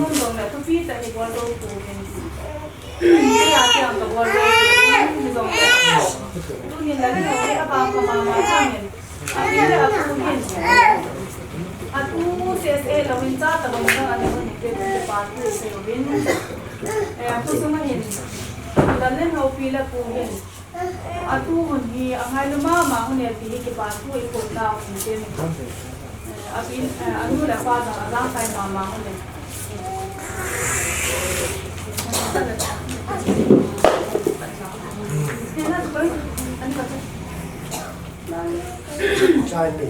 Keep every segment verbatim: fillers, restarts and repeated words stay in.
nom jong le thupi tah hi bol jou pouvin. Kei a kiang kabol jou pouvin, hijongle. Tunin Lalheno hi abang ka mama jangin. Atu le apu hin. Atu seh seh louvin cha tabang jong ana hun hi, kei kipa thu sei uvin. Eh, akhosung a hin. Lalheno pi le pu hin. Atu hun hi angailu mama hon e ti hi kipa thu i phon nau hin tin. Api, eh, anu le apa jong ajangkai mama hon e. Chai pe.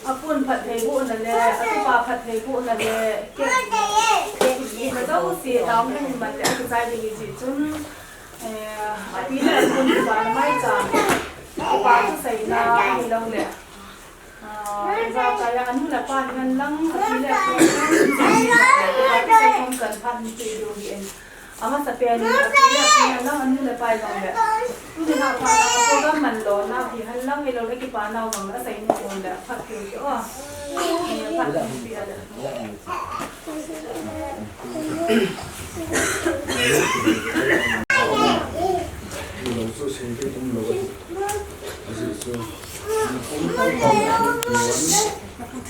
Apun phatthei bohna le, atupa phatthei bohna le, ke, ke, na jouse, taona hin man le, akichai ding hiche chun, eh, api le apun kipana maicham, kipana seina, ahilou le. Ah, ijakai a anu le apa hihen lang, api le apu hihen lang, kipana sei khom kan phat ni chu idiu hi en. Amasapen in api le apu hihen lang, anu le apa hihen lang le. Tuni a phat a program man lona hihen lang, ahilou le kipana vang le, asei ni kon le, phat keu keu a. Phat ni pi a le.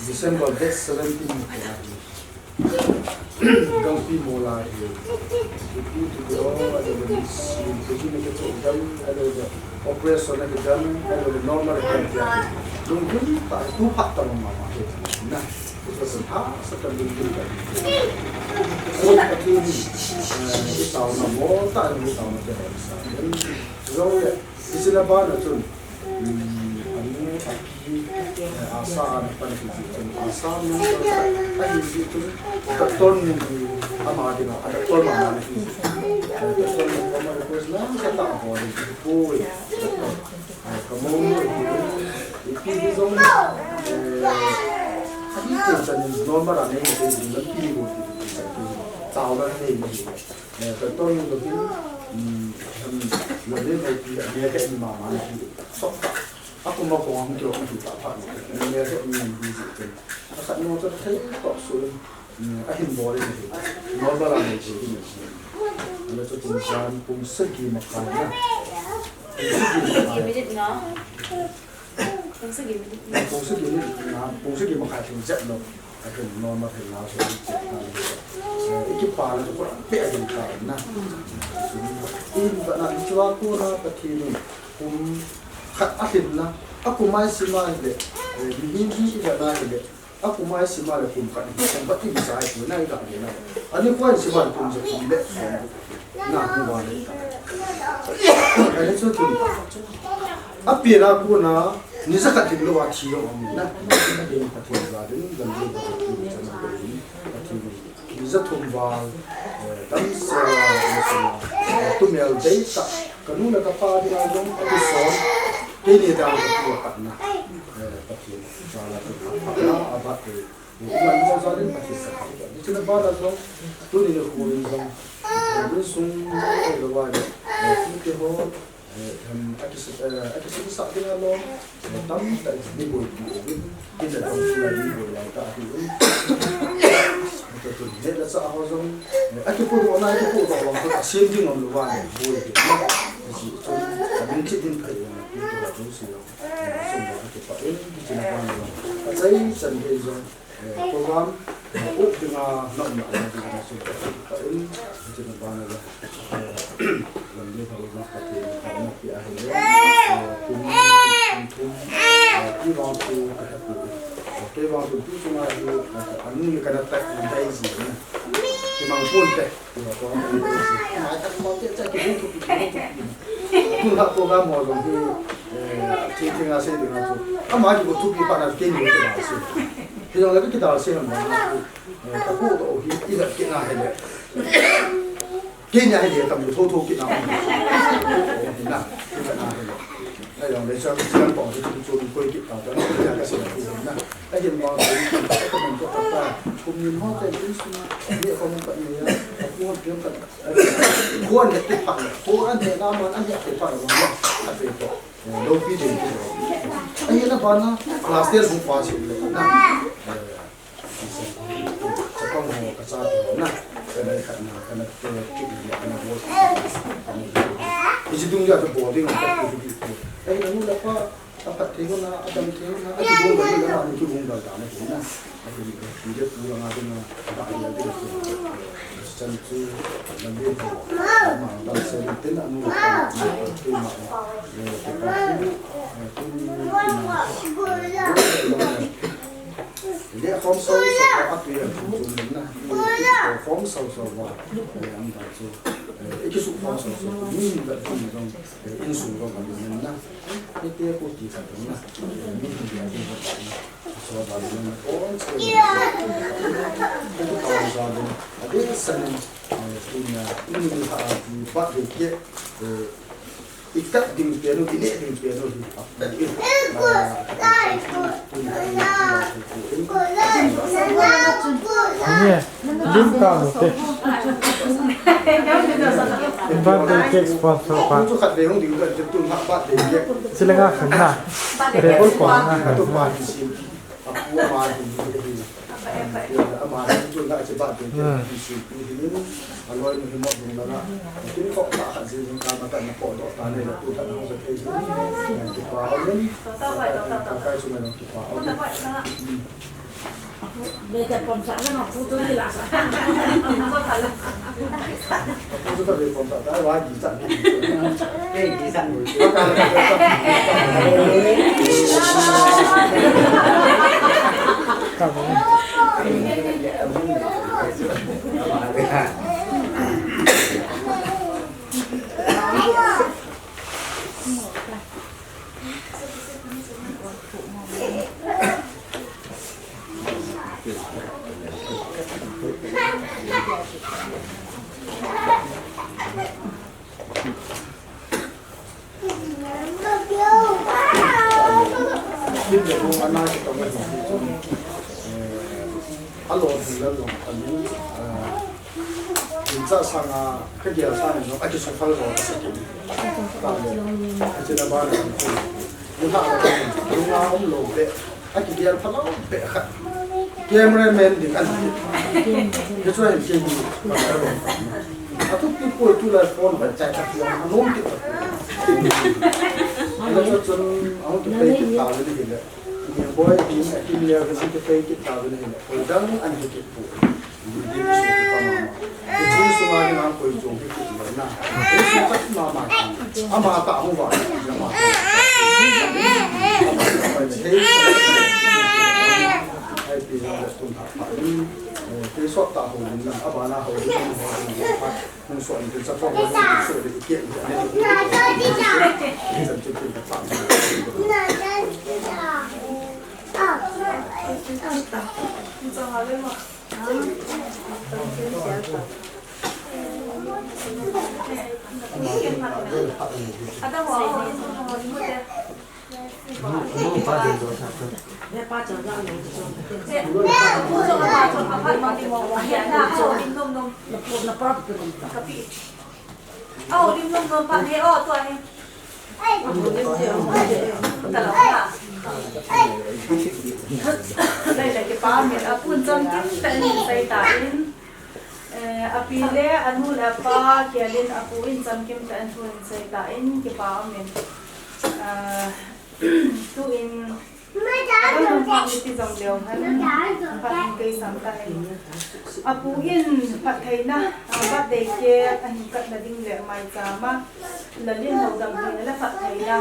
December date seventeen. Gangpi mola hi. Ipi tu ko, alo ni si, ipi na ke tu dam, alo ni operation na ke dam, alo ni normal ke dam. Lungdam ta, tu phat ta mama ke. Na. Ito sa ha, sa kan din din ka. So, pati ni, eh, ito na mo, ta ni ito na te sa. Then, so, eh, isi na ba na chun. Hmm, anu, api, eh, asa, ana pan ki chun. Asa, no, ahi ki chun. Doctor ni, ama di na, doctor ma na ki. Eh, doctor ni, ama request na, sa ta ko ni, ko, eh, doctor. Ka mo mo hi, ipi hi jong, eh, ipi chan in normal a nei mo te jong lampi mo ti sa ki, chao la nei mo hi. Eh, ka ton mo hi, mm, am, la nei mo ti, a nei ka in ma ma na hi. So, a ko ma ko ang kyo ang ti pa pa ni. Nei ka in ni ji chen. A khat no cha thei to su. Ahin bol in ahi. Normal a nei thei ding ahi. Ana chu kum jan kum sagi makai na. Kum sagi makai. Minute nga. Kum sagi minute nga. Kum sagi minute nga. Kum sagi makai thing jep lo. Ahin normal thei na so jep na. Eh, i kipana chu pura pe ahin kai na. In ba na chua ko na Pathen in kum khat a lhin na. A kum mai si mai le. Eh, mi hin hi i ba na le. A kum a i sim a le kum khat, kum khat i sim a i kum na i kah le na. Ani koi sim a le kum ja kum le. Na kum a le. Ani chu tum. A pi na ku na, ni ja khat dim lou a thi lou a um na. Ni ja thum val, eh, dam se la, ni sa la, eh, tu mel dei ta. Ka nu le ka pa dinga jong a kison, keini dinga ka tu a khatna. Eh, Pathen jal a chu pha pha la a bat e. Eh, iman mo jal in Pathen ka pha. Hiche na ban a jong, tuni nikho in jong, eh, insung, eh, lo va le, eh, tute ho, eh, em, a kisi, eh, a kisisa dinga lo, eh, tamtah in ni boi pi uvin, tin le tong sung a ni boi lai ta hi un. Ka tun le la sa ho jong, eh, a kipodoh na, a kipodoh vang chu a sem ding um lou va le, boi hi. Hiche chun, a min chit din phai na, tu tu va tu si lo. Eh, sum va a kipah in, hiche na ban jong. A chai chan hin jong, eh, program, eh, up dinga, na um na, na dinga, sum va a kipah in, hiche na ban jong. Eh, lam ding pha jong Pathen in phatna pia ahi le, eh, kum, kum thum, eh, kei vang chu ka hepoi. Eh, kei vang chu tu chunga hi, eh, ka anu ni kana tai, dai ji na. Kimang pon te, kei vang chu dai ji. Mai tak mo te, cha ki bu tu, ki bu tu. Tun ha program ho jong hi, eh, thing thing a sei ding a chu. Ama ki bu tu ki pa na keini te na sei. Kei jong le ki dal sei na ma. Eh, ka pu to hi, i la ki na he le. Keini a hi le tam tho tho kit na. Na, kit na hi le. Ai, jong le cha, cha pong chu chu koi kit ta, ta, cha ka se na. Ai, jen ba, ka man ko ta. Kum ni ho te, ni su na. Ni ko mo ka ni ya. Ko mo ka. Ko ne te pa. Ko an ne na man an ne te pa. Ka te ko. Lo pi de. Ai, na ba na. Class ten hung pa si le. Na. Chapang ho ka cha tu na, ka nai khat na, ka na tu kit na, ka na bol. Hiche dung ja tu bol ding ka tu di tu. Ai, anu le apa, Aphat thei hon a, adam thei hon a, akibol bol le amani kibol bol ta na hi na. Ahi, pi le pu langa dinga, ba ya dinga. Chan chu, lam le ho. Ama dam se le tin anu. Ke ma. Eh, ke ma. Eh, tu ni, tu ni. Le khom so so a pi ya tu tu na. Khom so so ba. Eh, am da chu. Eh, ikisu khom so so. Ni da tu ni dong. Eh, in su dong ka ni na. Ite ko ti ka dong na. Ni ni ya ni. So ba ni na. Khom so. Ko ka sa dong. Ade sa ni. Eh, tu ni ya. Ni ni ha ti ba de ke. Eh, Ikat ding piano, ine ding piano hi. Ine, lim ka mo te. Birthday cake sponsor pa. Chu khat ve hung ding ka, chu tun ha birthday cake. Sila nga khan na. Rebol ko nga khan. Tu pa hi si. Apu ama hi hi hi. Ama hi tu na che ba de hi si hi ni. Aloi ni mo ding na. Tin ko ta kha jin ka ma ta na ko do ta ne la tu ta na ko te hi. Ki pa o ni. Ka kai su na ki pa o ni. Be ta pom sa na ma pu tu ni la sa. Pu tu ta be pom ta ta wa ji sa ni. Be ji sa ni. Alo, alo, alo. Incha sanga, ka gel sanga no, aki sufal ro ka sakin. Ka le, ka china ba na. Ni ha la, ni nga om lo be, aki gel pha lo be kha. Cameraman ding an. Ni chua hin ke ni. Atu ti ko tu la phone ba chai ta. Anom ti. Ala chua chun, anom ti pe ti ta le ni le. Ni boy, ni aki ni ya ka si ke pe ti ta le ni le. Ko dang an ti. Apu in cham kim tah in sei ta in. Eh, api le anu le apa kial in apu in cham kim tah in thu in sei ta in kipa um in. Ah, tu in Adam hung phat ni ti jong leo hen, phat hung kei sam ta hen. Apu in phattheina, ah, birthday cake ahin kat na ding le maicham a, Lalin ho dam hi le phattheina.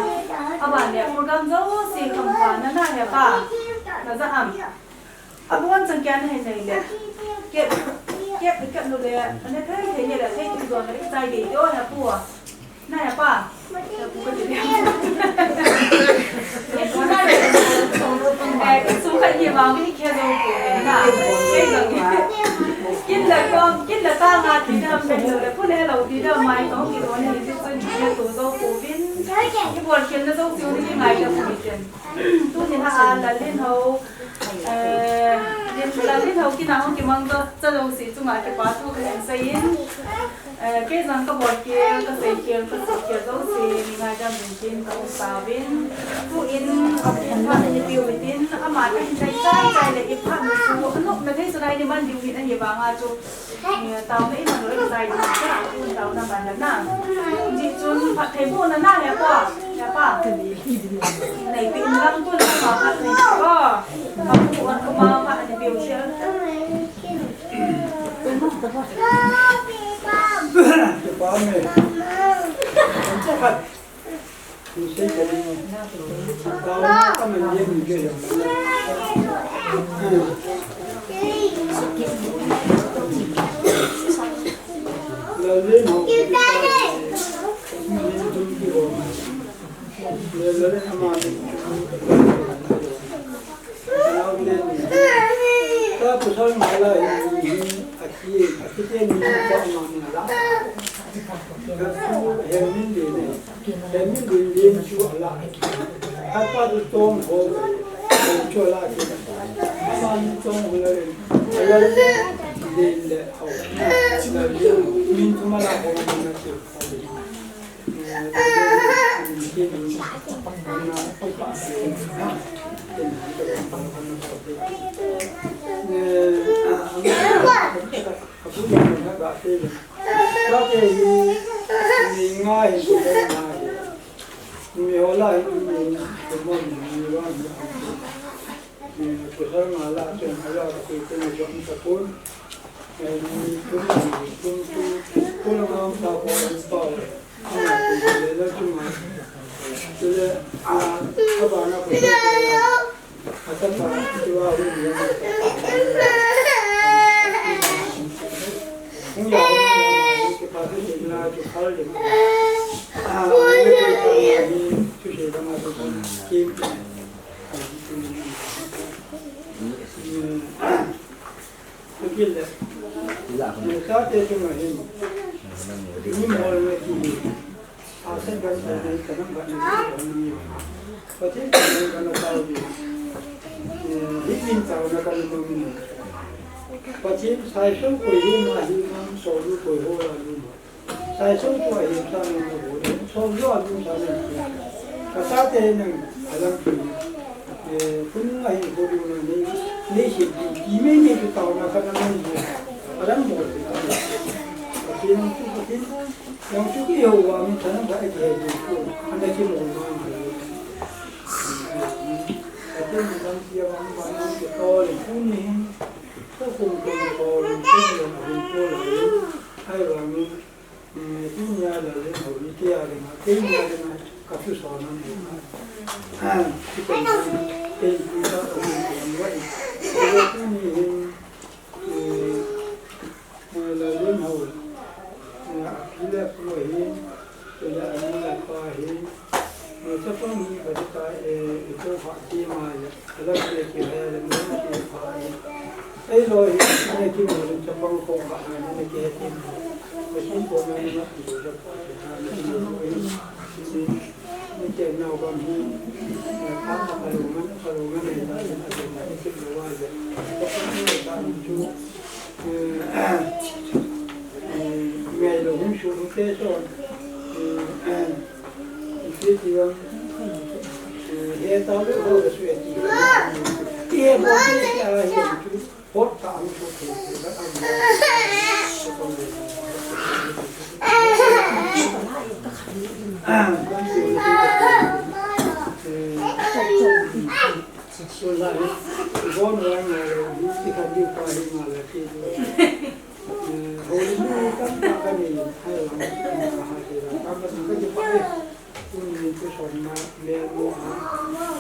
Aban le program jouse kham pha na na he pa. Na ja am. Abuan chang kya na he nei le. Cake, cake, cake nu le, ane thei thei le, thei tu don le, chai de yo he pu. Na ya pa. Eh, sum khat hi vang hi khe zo ko na. Kei zo. Kin la ko, kin la ka nga ti da me lo le, pu le lo ti da mai ko ki ko ni ti chun ki to zo ko vin. Ki bol khen na zo ti ni ngai ka pu ni ken. Tu ni ha a Lalin ho. Eh, Lalin Houin a hung kimang jouse chunga kipa thu kahin seiyin, eh, kei jong kabol khel, kasei khel, kasei khel jouse, mi ngaidam dingin kahin taovin. Tuin, apu phat ana peh u hitin, ama kahin dei chai chai le iphat na chu, anopna thei chu lai ni man diu hin ahi vanga chu. Eh, taona iman lou kasei ding, taona man na. Hijeh chun phatthei bohna na, hepa, hepa. Neipeh in lang tun, ama phatthei ko. Apu on ko ma phat ana peh u hitin. Ka pasal mala hi, hi, aki, aki te ni ko ama ni la. Ka su hem min de ne. Hem min de de chu ala. Ka pa du tong ho. Chu ala ki. Ama ni tong ho la. Ala de le ho. Min tu mala ho na ki. Tukil le. Tate chunga hin. Ni mol na ki. Asen kan sa ni kanam ba ni. Pathen kan kan na tao di. Eh, hi min tao na kan mo min. Pathen sai so ko hi ma hi ma so lu ko ho la lu ma. Sai so ko hi sa ni ko ho. So lu a lu sa ni. Ka tate nang alang ki. Eh, kun ngai ko du na nei, nei si ki, ki me me ki tao na ka na nei ko. Aram mo ki. Ki nang tu ki. Yang tu ki ho wa mi ta na ba ki he ko. Anda ki mo ma. Ki mo ma ki ya ma ma ki ko le kun ni. Ko ko ko ko le ko le ko le. Ai wa mi. Eh, tunia Lallen ho hi kei a dinga, kei a dinga, ka thuso na ni. Ah, kei a dinga, kei a dinga, kei a dinga, kei a dinga, tuni hin, eh, eh, Lallen ho, eh, a pi le pu hin, kei a dinga, pa hin, Chapang hi ka ta, eh, i ko ha ti ma ya. Ala ke ki ha le mo ki ha. Ei lo hi ne ki mo chapang ko ba ha ne ki he ti. Ko si ko ma na ki ko ja pa ha ne ki mo. Ni ke na ba mi. Ka ka lo ma ka lo ma ne na ki lo wa ya. Ko ni ta ni chu. Ngai lo hung su te so. Iti ti vang, eh, he ta le ho le su eti. Ti he bo te si a he tu, hot ta ang su te, ba ang. Su la, bon wa nga le, ti ka di pa hi nga le, ti. Eh, houin tamtah kanei, hai lam, ka ha te la, ka ba ka ji pa e. Tuni thuson na, mel mo a.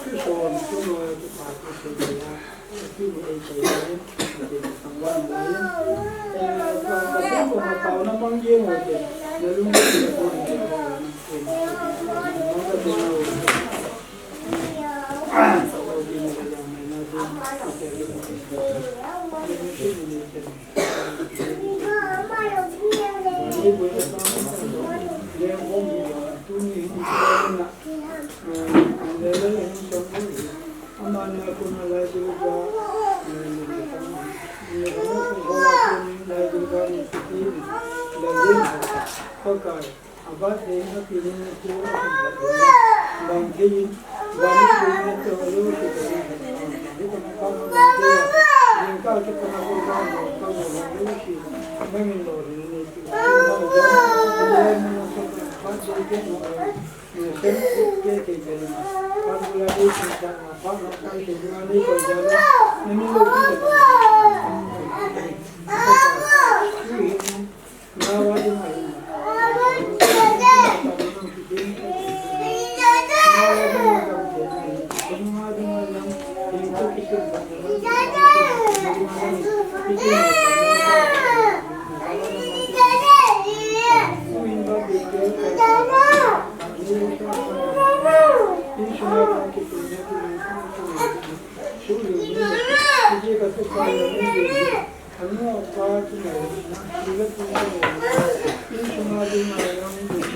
Thuson, thuno, thupa, thusei a. Tuni ei sei a, ka ji na tang wan na. Eh, ka, ka tang ko ma tao na mang ye mo te. Na lung ko na ko na ko. Pakai, a birthday a pilin a tu a kum birthday. Bang thei in, bang thei in a tu a lo tu tu. Hi ko na pa bang thei a. Yin ka ki ko na ko ba ko ka ko lo lo shi. Nang in lo ri ni tu. Birthday ke no. Ni sem ke ke ke ni. Pa ko la ni sa pa na ka ke ni ko ja lo. Ni ni lo ki. Anu apa tu na, sila tu na, insung adu na, yang tu na,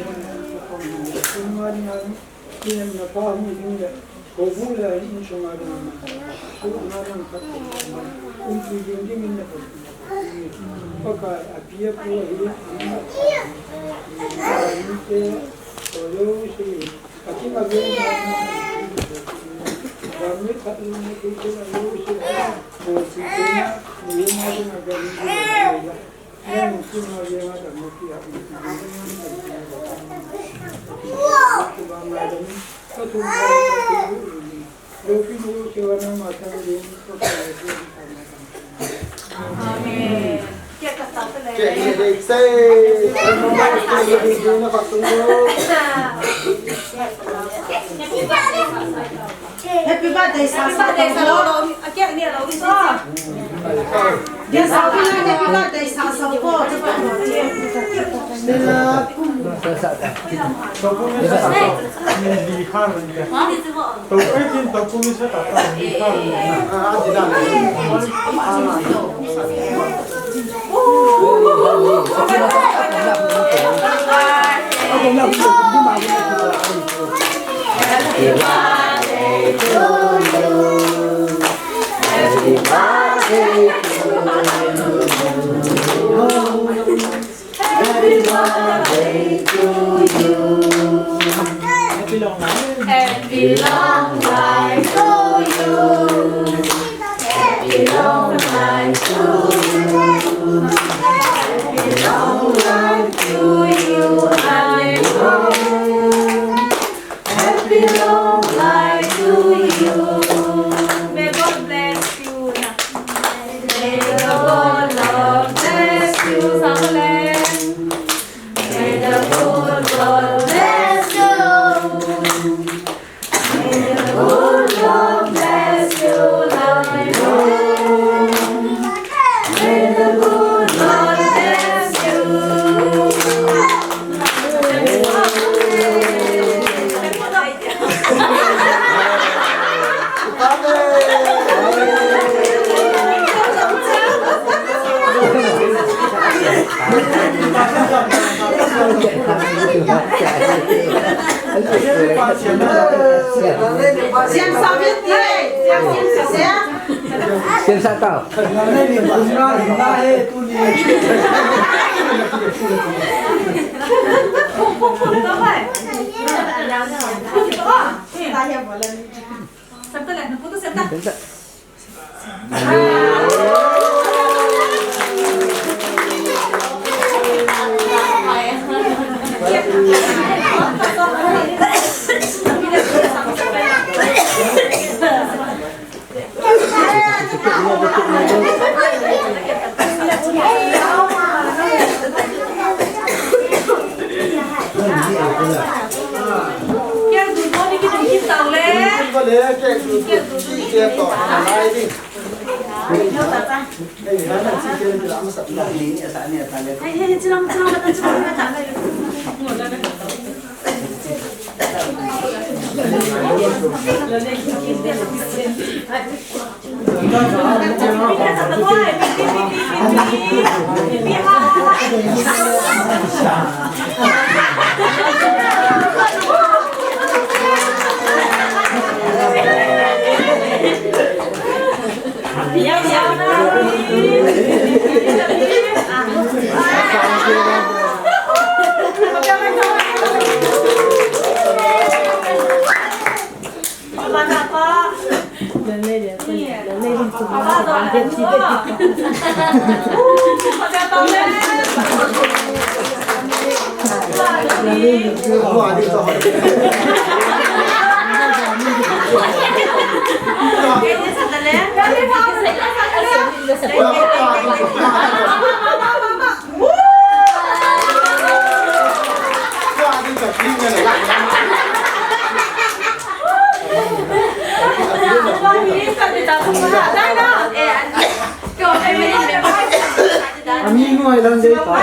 insung adu na, yang na pa mu ding le, ko bu le insung adu na, su na na ka, um tu ding ding na ko, Pakai a pia pu hi, anu apa, ni te, ko lo si, Amen. Happy birthday, sa sa. Happy birthday, sa lo lo. Dia sa pina happy birthday, sa sa po. Happy long life to you. Happy long life to you. Happy long life to you. Happy long life to you. May God bless you. May the good Lord bless you. May the good Lord bless you. May the good Lord bless you, my Lord. May the good Lord bless you. Siam sa tao. Ami nuai lang dei pa.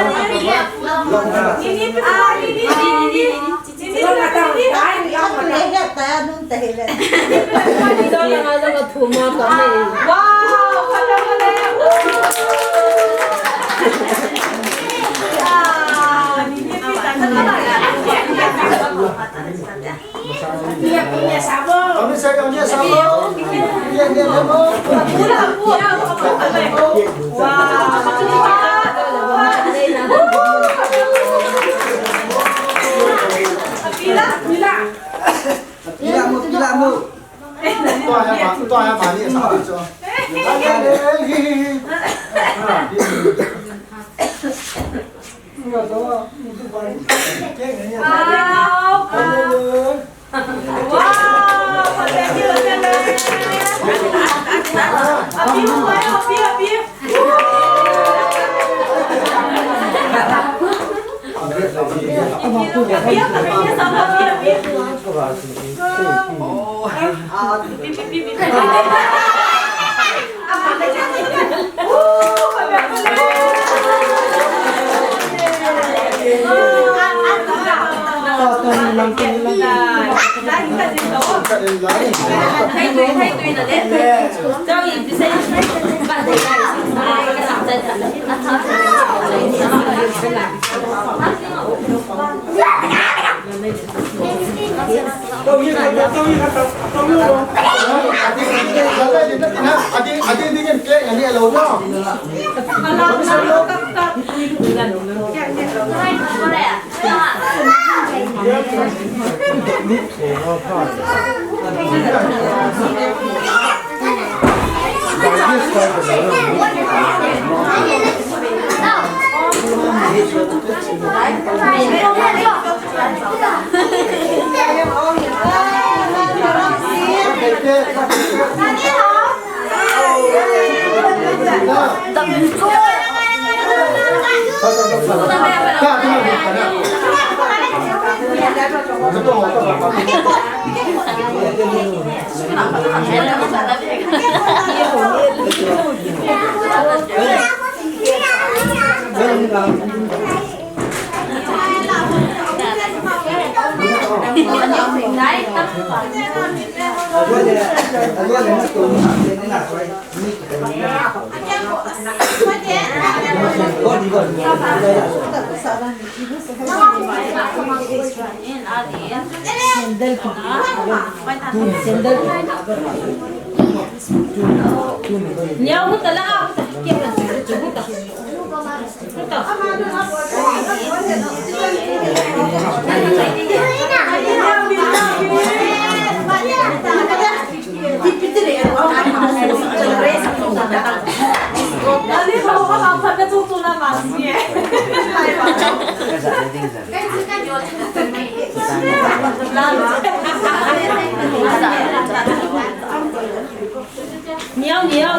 Niau, niau.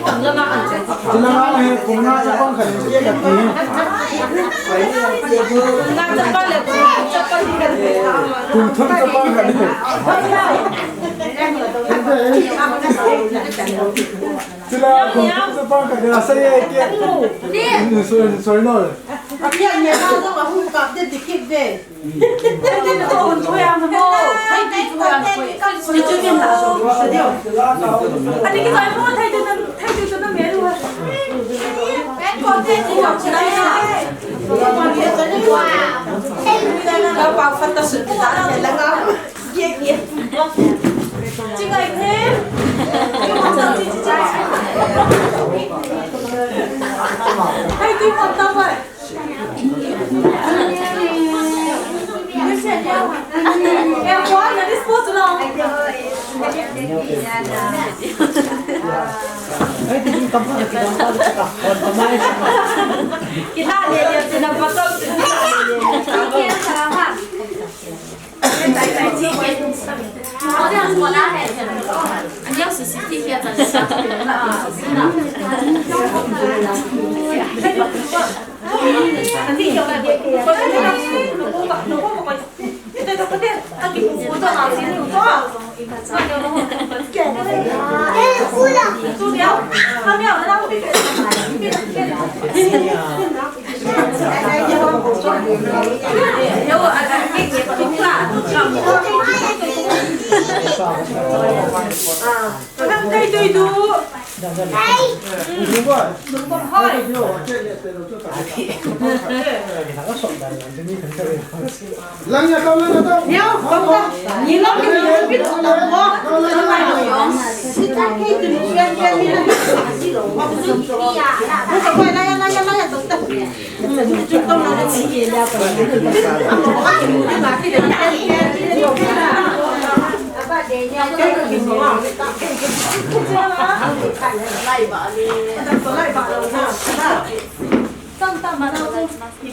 Tang lama an che. Tang lama he, kum nga chapang khat ni che ka ti. Kum nga chapang le, kum nga chapang ni ka ti. Kum thum chapang khat ni. Tila, kum thum chapang khat ni. Asa ye ke. Sorry, sorry, no. Apia ni na zo ma hu ka de dikit de.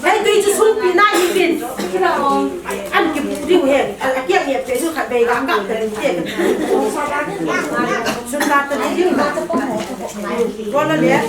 Hei, tui chu sungpi na hi pin. An kipu diu hen. A, a kiang ye pe chu khat bei gam gam pe te. Sun ta ta diu. Ko na le.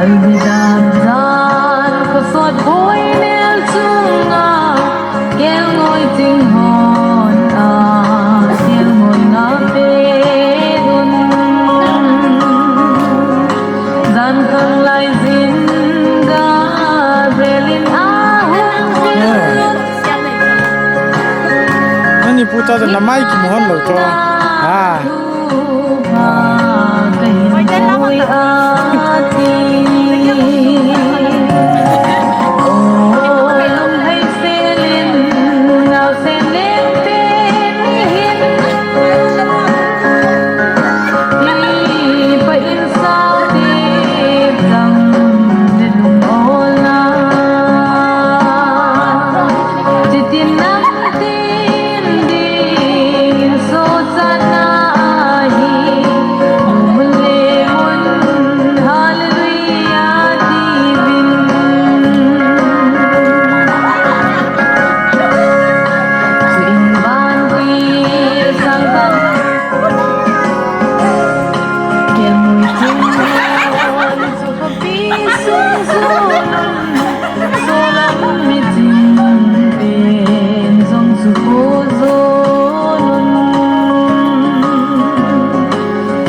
Jan jan khosot boi nel chunga, kelngoi ching hon a, kelngoi nga pe un. Jan khang lai jin ga, velin a hung Ani puta da namai ki mohon lo to. Ah.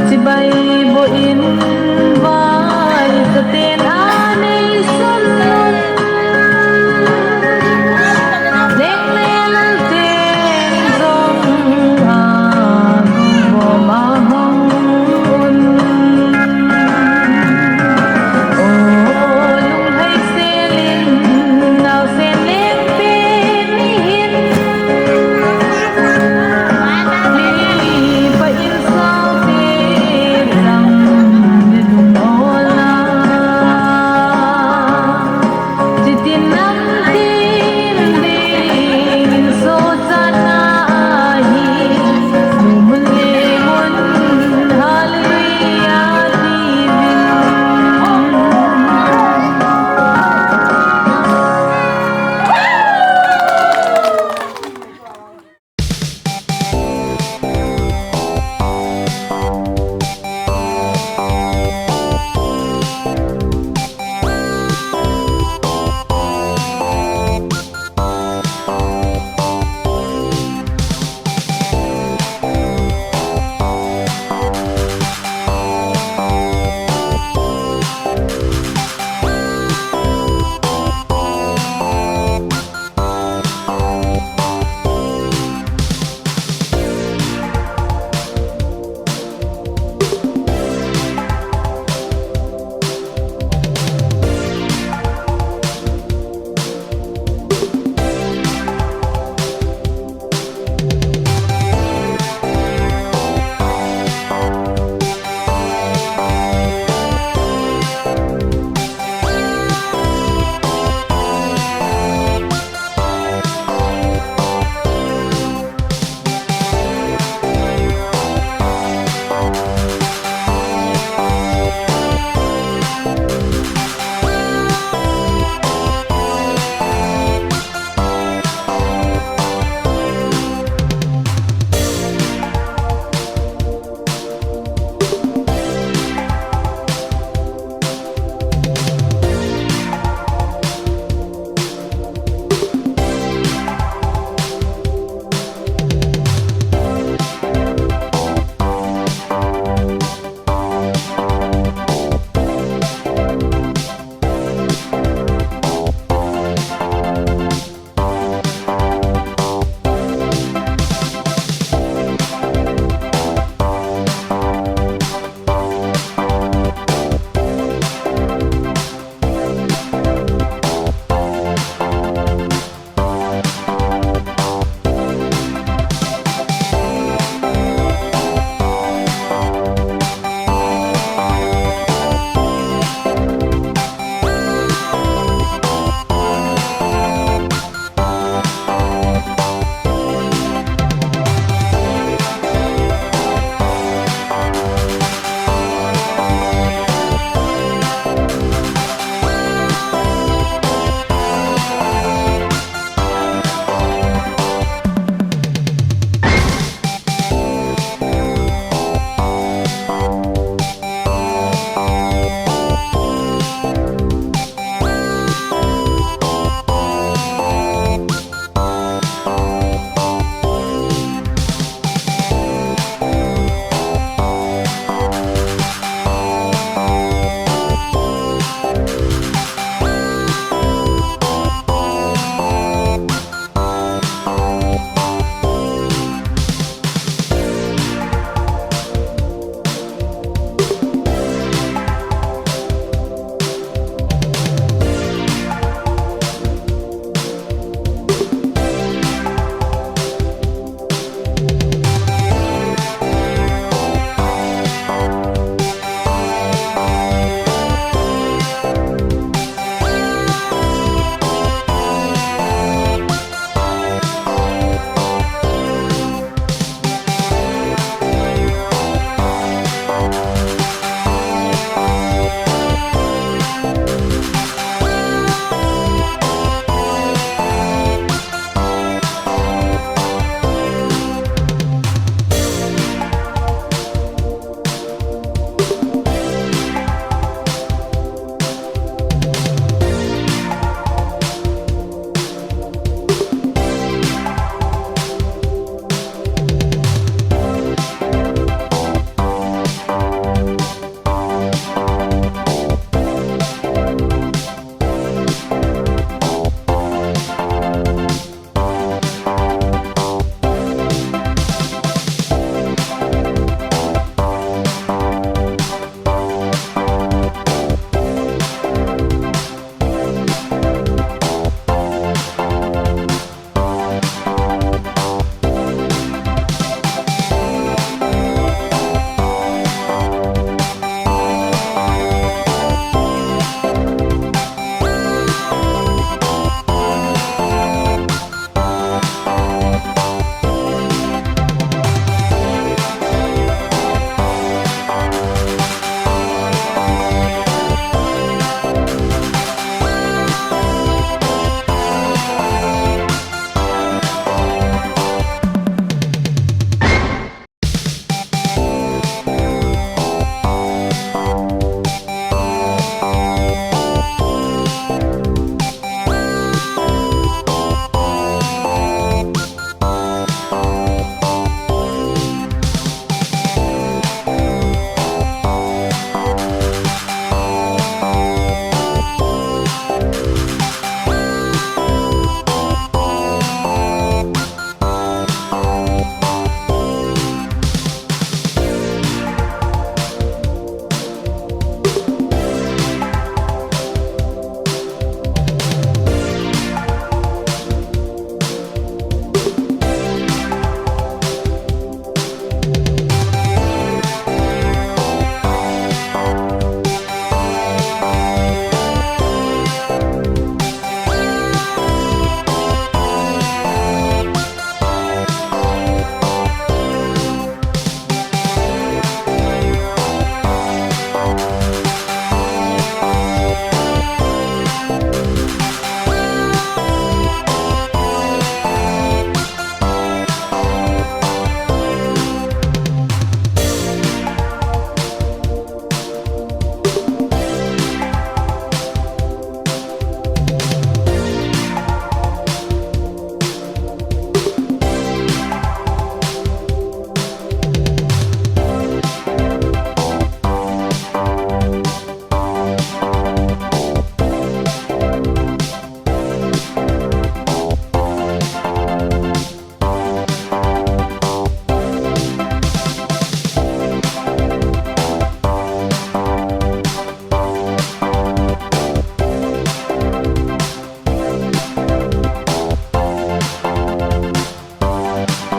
Chibai bo in vai sa ten